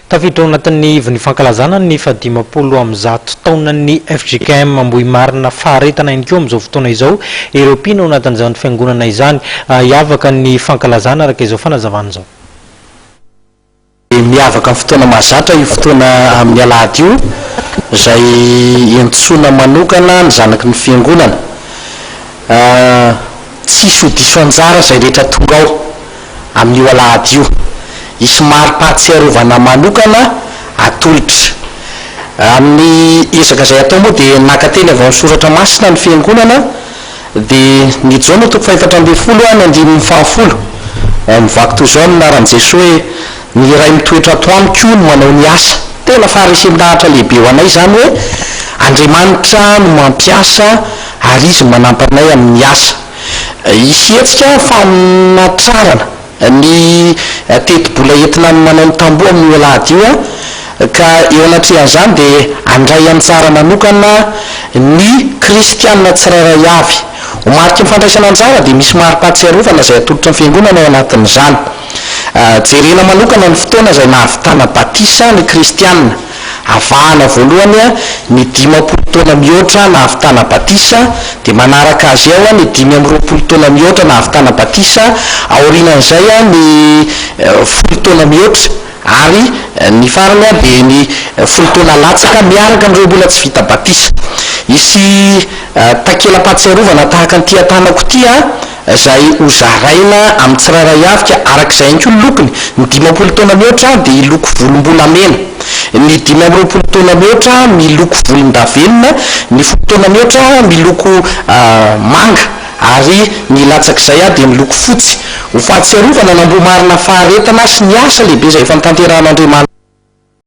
Tafiditra ao anatin'ny ivon'ny fankalazana ny faha-150 taonan'ny fjkm Ambohimarina faharetana ihany koa amin'izao fotoana izao ireo mpino ao anatin'izany fiangonana izany. Hiavaka ny fankalazana araka izao fanazavana izao. Miavaka amin'ny fotoana mahazatra io fotoana amin'ny alahady io, izay iantsoana manokana ny zanaky ny fiangonana. Tsy hisy ho diso anjara izay rehetra tonga ao amin'io alahady io. Hisy mari-pahatsiarovana manokana atolotra. Amin'ny ezaka izay atao moa dia naka teny avy ao amin'ny soratra masina ny fiangonana. Dia ny Jaona toko faha-14 ny andininy fahafolo, mivaky toy izao ny anaran'i Jesoa hoe, Ny iray mitoetra ato amiko no manao ny asa. Tena faharesen-dahatra lehibe ho anay izany hoe Andriamanitra no mampiasa ary Izy no manampy anay amin'ny asa. Hisy hetsika fanatrarana ny tetibola entina manao ny tamboho amin'io alahady io ka eo anatrehan'izany dia handray anjara manokana ny kristiana tsirairay avy. Ho mariky ny fandraisana anjara dia misy mari-pahatsiarovana izay atolotra ny Fiangonana ao anatin'izany. Jerena manokana ny fotoana izay nahavitana batisa ny kristiana. Avahana voalohany ny 50 taona mihoatra nahavitana batisa, dia manaraka azy ao ny 25 taona mihoatra nahavitana batisa, aorianan'izay ny folo taona mihoatra, ary ny farany dia ny folo taona latsaka miaraka amin'ireo mbola tsy vita batisa. Hisy takela-pahatsiarovana tahaka an'ity an-tanako ity izay hozaraina amin'ny tsirairay avy ka araka izay ihany koa ny lokony, ny 50 taona mihoatra dia hiloko volombolamena, ny 25 taona mihoatra miloko volondavenona, ny folo taona mihoatra miloko manga ary ny latsak'izay dia miloko fotsy, ho fahatsiarovana an'Ambohimarina faharetana sy ny asa lehibe izay efa notanterahan'Andriamanitra.